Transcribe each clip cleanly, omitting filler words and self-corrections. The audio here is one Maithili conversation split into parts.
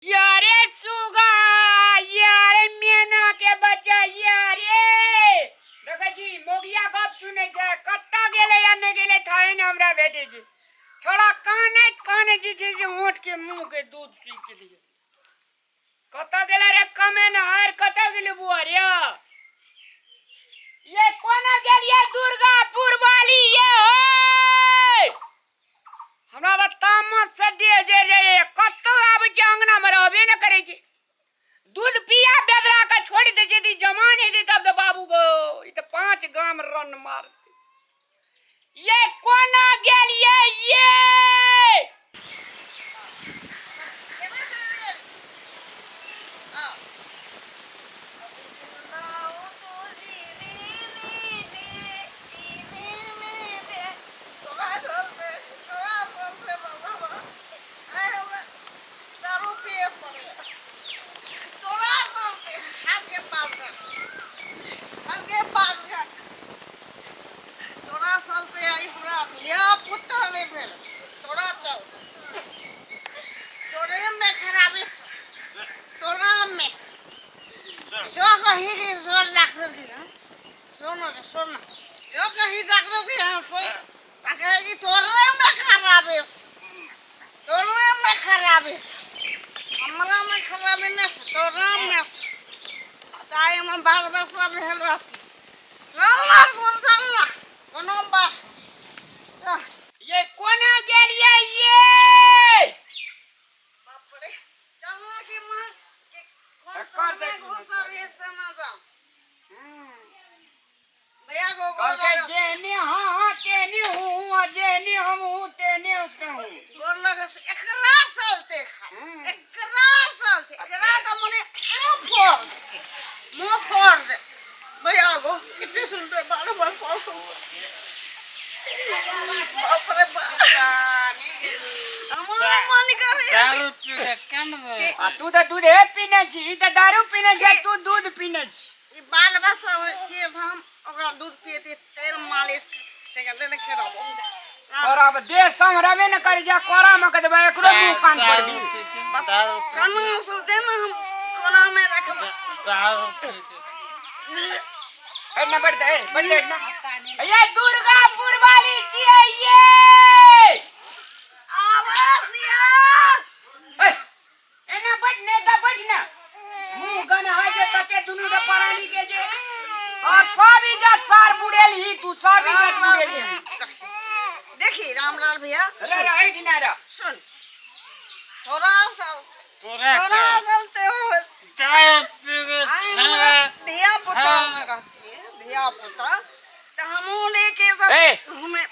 यारे सुगा यारे मेना के बच्चा यारे देखै छी मोगिया गप सुनै छै कत्ता गेलै या नहि गेलै थाहे ने हमरा भेटै छै छोड़ा कानैत कानैत जे छै से होंठ के मुंह के दूध सूखि गेलै कतऽ गेलै रे कमेनहार कतऽ गेलै बुआ रे ये कोना गेलियै दुर्गापुर वाली ये होय हमरा तऽ तामस से देह जरि जाइए कतौ आबै छै अङ्गनामे रहबे नहि करै छै दूध पिया बेदरा के छोड़ि दै छै तऽ ई जवान हेतै तब तऽ बाबू गो ई तऽ पाँच गाम रन मारतै ये कोना गेलियै ये केने चलि गेली आ अभी जिंदा हूँ तू जी री री री जीने में दे तोरा चलते तोरा चलते बाबा आइ हमरा दारू पिए पड़े तोरा चलते हाथ के पास घाट हाथ के पास घाट तोरा चलते आइ हमरा धिया पुता नहि भेल तोरा चलते तोरे में खराबी छौ तोरा में जो कही रे सो डॉक्टर दिया सुन रे सुन जो कही डॉक्टर दिया से ताके ई तोरे में खराबी छौ तोरे में खराबी छौ हमरा में खराबी नहि छौ तोरा में छौ ताइ हमर बाल बच्चा भेल रहती चल ना दूर चल ना कोनो बात चल। ये कोना गेलियै ये बाप रे चल ना कि मां के कोन एकर में देखू घुसल रे से ना जाओ भैया गो गोर कहलकै लगस जेहने हाँ हाँ तेहने हूँ हूँ आ जेहने हम हूँ तेहने हूँ गोर लगस एकरा चलते खा एकरा चलते एकरा त मने मुंह फोड़ दे मुंह फोड़ दे भैया गो कितने सुंदर बाल बच्चा सब बाप रे बाप हमरा मन करे दारू पी के केन बे आ तू तऽ दूधे पीने छी ई तऽ दारू पीने छी आ तू दूध पीने छी ई बाल बच्चा होइ के हम ओकरा दूध पिएती तेल मालिश करते ने खेलब और अब देह संभरबे न करी जा कोरा में के देबै एकरो मुंह कान पर दी बस दारू खाना सब दे ने हम कोना में रखब दारू पी के ए ना बैठ दे बैठ दे ना ये दुर्गापुर वाली छियै ये आवाज या ए एना बैठ ने तऽ बैठ ने मुंह गनहाइ छै तते दुनू के प्राणी के जे आ सब इज्जत सार बुड़ेल ही तू सब इज्जत बुड़ेल ही देखी रामलाल भैया रे रे ऐठ ना रे सुन थोड़ा सा तोरा थोड़ा चलते हो दारू पी के आई छौड़ा हमरा धिया पुता हाँ। रहती है धिया पुता तो हमहूँ लेके सब ए। हमें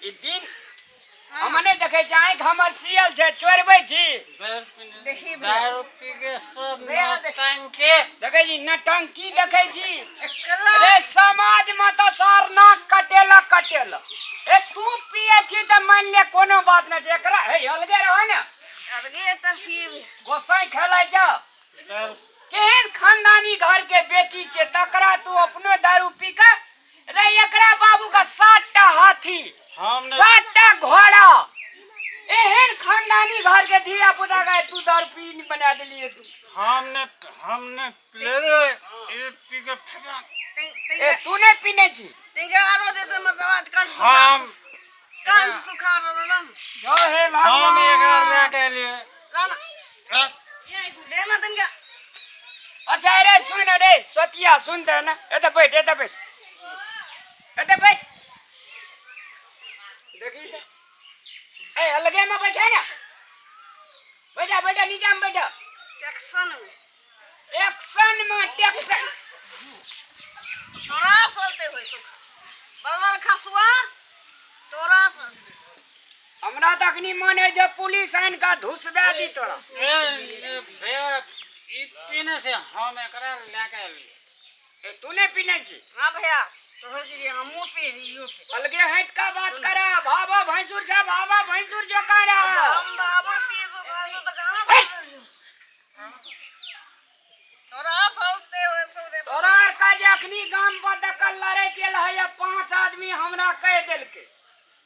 ई दिन हम नहि देखै छी आँखि हमर सियल छै चोरबै छी देखी भैया। दारू पी के सब भैया देख। नौटंकी देखै छी नटंकी देखै छी एकरा रे समाज मे तऽ सर नाक कटेला कटेला ए तू पिए छी तऽ मानि ले कोनो बात नहि छै एकरा हे अलगे रह ने अलगे तस्वीर गोसाई खेलै जा दारू केहन खानदानी घर के बेटी छै तकरा तू अपनो दारू पी के रे एकरा बाबू का सातटा हाथी हम नहीं सातटा घोड़ा एहन खानदानी घर के धिया पुता के तू दारू पी नहीं बना देलिए तू हमने हमने ले रे ये पी के फेंका ए तू नहीं पीने छी तिंगे आरो दे दे मतलब कंठ सुखा हम कंठ सुखा रहलो ना जो हे हम भगवान एक लेके लिए राना देना तिनका अच्छा अरे सुन रे सतिया सुन दे ना एते बैठ एते बैठ एते बैठ देखी त ए अलगे में बैठे ना बैठा बैठा नीचा में बैठा टेक्शन में एक्शन में टेक्शन तोरा चलते होय सुखा बदल खसुआ तोरा चलते हमरा तऽ अखनी मन है जे पुलिस आनि कऽ धुसबा दी तोरा ए ए, भैया ई पीने से हम एकरा लेके एलियै ए, तू नहि पीने छी हाँ भैया तोहर के लिए हमहूँ पी रही पी अलगे हट का बात करा भाबा भैंसुर छा भाबा भैंसुर जो करा हम बाबू सी तो भाषा तो कहाँ से तोरा चलते होय सुरे तोरा आर का जे अखनी गाम पर दकल लड़े गेल है या पांच आदमी हमरा कह देलके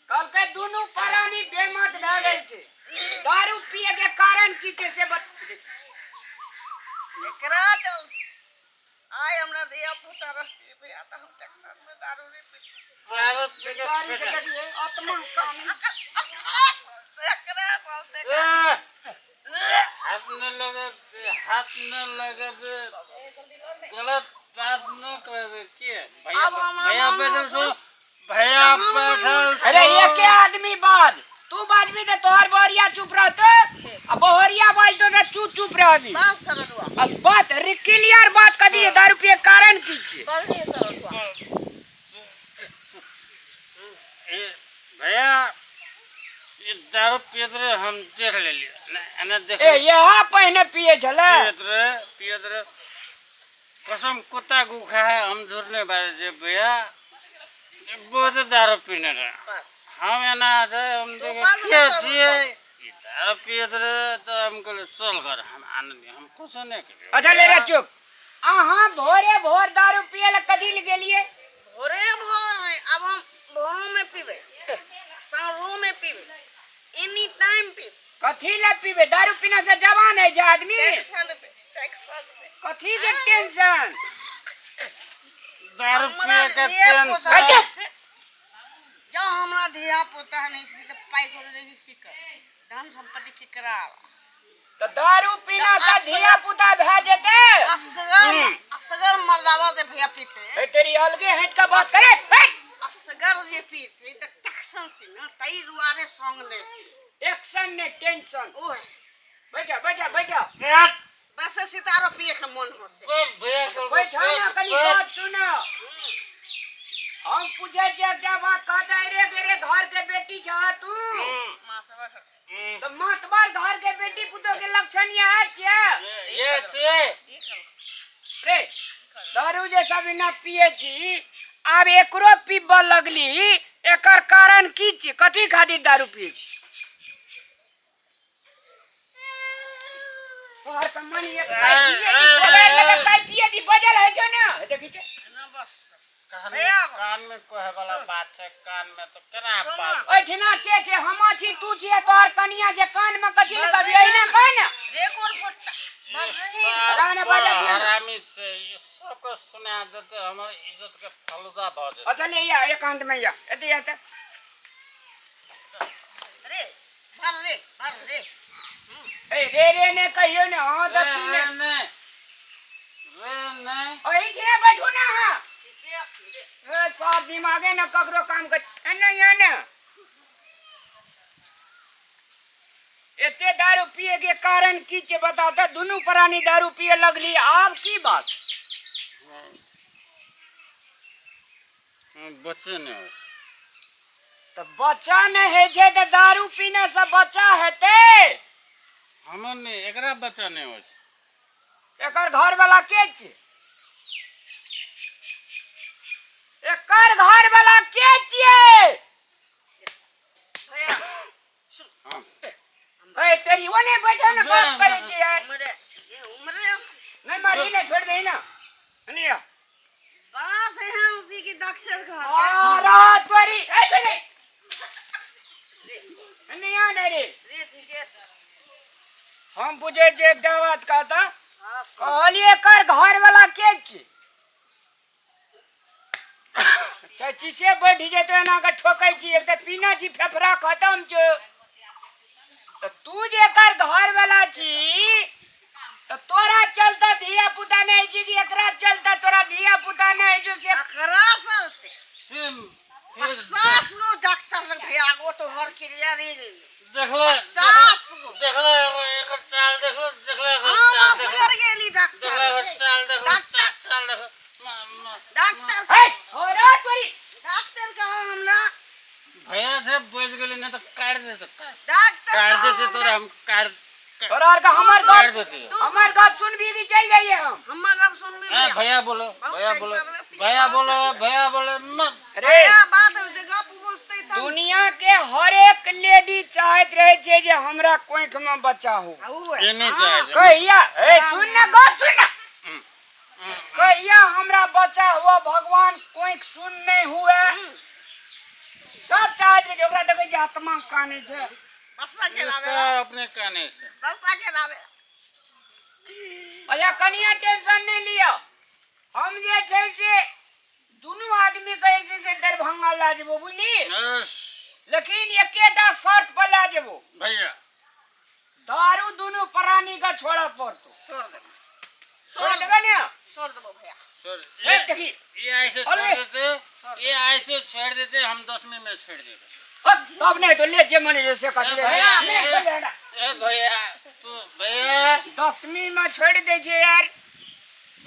कहलकै दुनू प्राणी बेमत भए गेल छै दारू पिए के कारण की छै से बत एकरा चल आइ हमरा धिया पुता रहती भैया तऽ हम टेंशन में दारू नहि पीती। दारू पी के बेचारी के देखिए आत्मा कानी। एकरा चलते ए, हाथ न लगे, हाथ न लगे, गलत बात न करबे के भैया। अब हमरा भैया नाम बैठल सुन। छो, भैया बैठल छो। अरे एके आदमी बाज, तू बाजबी तऽ तोहर बहरिया चुप रहतौ आ बहरिया बाजतौ तऽ तू चुप रहबी। बात सरलुआ। आ बात क्लियर बात कह दिए, दारू पिए के कारण की छै? बजली सरलुआ। ए, भैया ई दारू पियत रहे, हम देख लेलियै एना देख। ए यहाँ पहिने पिए छलै। पियत रहे, पियत रहे, कसम कुत्ता गुखा है, हम झूठ नहीं बाजे जे भैया ई बहुत दारू पीने रहे। बस हम एना छै, हम देखे बाज के ने छियै ई दारू पियत रहे, तऽ हम कहलियै चल घर, हम आनलियै, हम कुछो नहि केलियै। अच्छा ले रे चुप। अहाँ भोरे भोर दारू पिए लए कथी लए गेलियै? भोरे भोर है, अब हम भोरों में पीबे, साँझो में पीबे, एनी टाइम पीबे। कथी लए पीबे? दारू पीना से जवान है जे आदमी। टेंशन पे, टेंशन पे। कथी के टेंशन? दारू हमरा पिए के धिया पुता टेंशन। अच्छा। से जँ हमरा धिया पुता नहि छै तऽ पाइ कौड़ी की कर, धन सम्पत्ति की करा। तऽ दारू पीना से धिया पुता भए जेतै? असगर असगर मर्दावा जे भैया पीते। ए तेरी अलगे हट के बात करे हट। असगर जे पीते तऽ टेंशन छै ने, ताहि दुआरे संग नहि छै। टेंशन ने टेंशन। ओह बैठा बैठा बैठा। बस सितारो पिए के मन हो से। बैठा ना, कनी बात सुनो। हम पूछे छियै एकटा बात, कहता रे रे घर के बेटी छह तू, तऽ मातबर घर के बेटी पुतोह के लक्षण यह छियै? ये छियै। रे दारू जे सब बिना पिए छी, आब एकरो पीबऽ लगली, एकर कारण की छै? कथी खातिर दारू पिए छी? शहर के मन एक काटिए दी, बोले लगे काटिए दी, बजल है छौ ने, देखी छै। ना बस कान भैया। कान में कहे वाला बात छै, कान में तो केना सुन। बात? ओहिठिना के छै? हम छी, तू छी, तोहर कनिया जे, कान में कथी ने कहबी, एहिना कह ने। रेकोर फोटा बस। राने बाजा दियौ ने। हरामी छै ई, सबके सुना देते, हमर इज्जत के फलूदा भऽ जेतै। अच्छा ले या, एकांत में या, एते या तऽ। रे भर रे भर रे। ए रे रे ने कहियो ने, हाँ रे तऽ तू रे ने। ने रे ने। ओहिठिना बैठू ने अहाँ। ठीके छै रे। ए सब दिमागे ने ककरो काम कर एने या ने। एते दारू पिए के कारण की छै बता तऽ? दुनू प्राणी दारू पिए लगली, आब की बात? बच्चे नहि होइ। तऽ बच्चा नहि होइ छै तऽ दारू पीने से बच्चा हेतै? हमर नहि, एकरा बच्चा नहि होइ छै। एकर घर वाला के छै? एकर घर वाला के छियै? भैया। ए तेरी ओने बैठो ने, गप करै छी यार। उमरे उमरे। नहीं मारी ने, छोड़ दे ना नहीं। बात है हंसी की दक्षिण घर। आ तोरी, ए छोड़ दे नहीं, आ नहीं रे। रे ठीके छै। हम पूछे छियै एकटा बात, कहता। हाँ। कहलियै एकर घर वाला के छी? चाची से बैठ जेतै, एना के ठोकै छी, एक तऽ पीना छी, फेफड़ा खतम छौ। तऽ तू जे एकर घर वाला छी तऽ तोरा चलते धिया पुता नहि छी कि एकरा चलते तोरा धिया पुता नहि होइ छौ से? एकरा चलते। फिर फिर 50 गो डॉक्टर लग भैया गो तो हर क्रिया रे। देखले? 50 गो। देखले एकर चाल? देखले देखले एकर हम चाल देखले? असगर गेली देखले डॉक्टर। एकर चाल देखले? डॉक्टर। चाल चाल देखले डॉक्टर। हे छोड़ा तोरी। डॉक्टर कहा हमरा। भैया से बच गेली, नहीं तो काट देते। डॉक्टर काट कहा देते तोरा, हम काट तोरा आर के हमर काट गप देते। हमर गप सुनबी कि चलि जाइए हम? हमर गप सुनबी? ए भैया बोलो, भैया बोलो, भैया बोलो, भैया बोलो मत। रे भैया बात जे गप बुझतै तब। दुनिया के हर एक लेडी चाहैत रहे छै जे हमरा कोख में बच्चा हो। आउ ये नहीं चाहे छै। कहिया, ए सुन ना, गप सुन ना, कहिया हमरा बच्चा हुआ, भगवान कोख सुन नहीं हुए, सब चाहैत रहे छै। ओकरा देखै छै आत्मा कानै छै। बस्सा के ये लावे। सर अपने काने से। बस्सा के लावे। अच्छा भैया कनिया टेंशन नहीं लियो, हम जे छै से दुनू आदमी के जे छै से दरभंगा ला जेबो, बुझली? यस। लेकिन एकेटा शर्त पर ला जेबो। भैया, दारू दुनू प्राणी के छोड़ऽ पड़तो। छोड़ देबो। छोड़ देबे ने? छोड़ देबो भैया। छोड़। ए, देखी। ये ऐसे छोड़ अरे। देते, ये ऐसे छोड़ देते, हम 10वीं में छोड़ देते। तब नहीं तो ले जे मने जैसे कर ले। भैया, ले, ले, ले। ए भैया, तू भैया। 10वीं में छोड़ दे छे यार।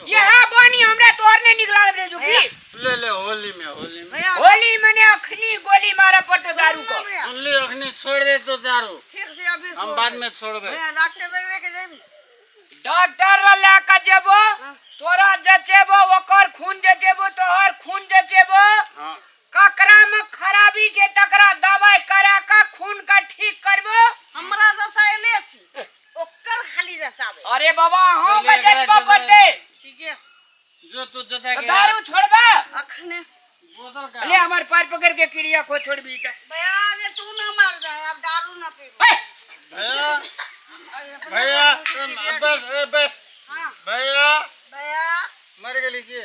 यह बानी हमरा तोहर नहीं निक लागत रे जुकी। ले ले, होली में, होली में। भैया। होली मने अखनी गोली मारे पड़तो दारू को। भैया। सुन ली, अखनी छोड़ दे तो दारू। ठीक से अभी हम छोड़ बाद दे। में छोड़बे। भैया, डॉक्टर लग लेके जेबी? डॉक्टर ल लए के जेबो, हाँ। तोरा जचेबो, ओकर खून जचेबो, तोहर खून जचेबो। हाँ। ककरा में खराबी छै तकरा दवाई करा के खून के ठीक करबो। हमरा जैसा एले छी, ओकर खाली जैसा आबे। अरे बाबा, अहूँ के पहिले एकरा जचबो पड़तै। ठीक है। जो तू जता तो के दारू छोड़बा। अखने से। बोतल का ले हमर पैर पकड़ के क्रिया को छोड़बी त। भैया जे तू ना मार जाए, अब दारू ना पीबो। हे! भैया, भैया, बस, ए, बस। हाँ। भैया। भैया। मर गेली की?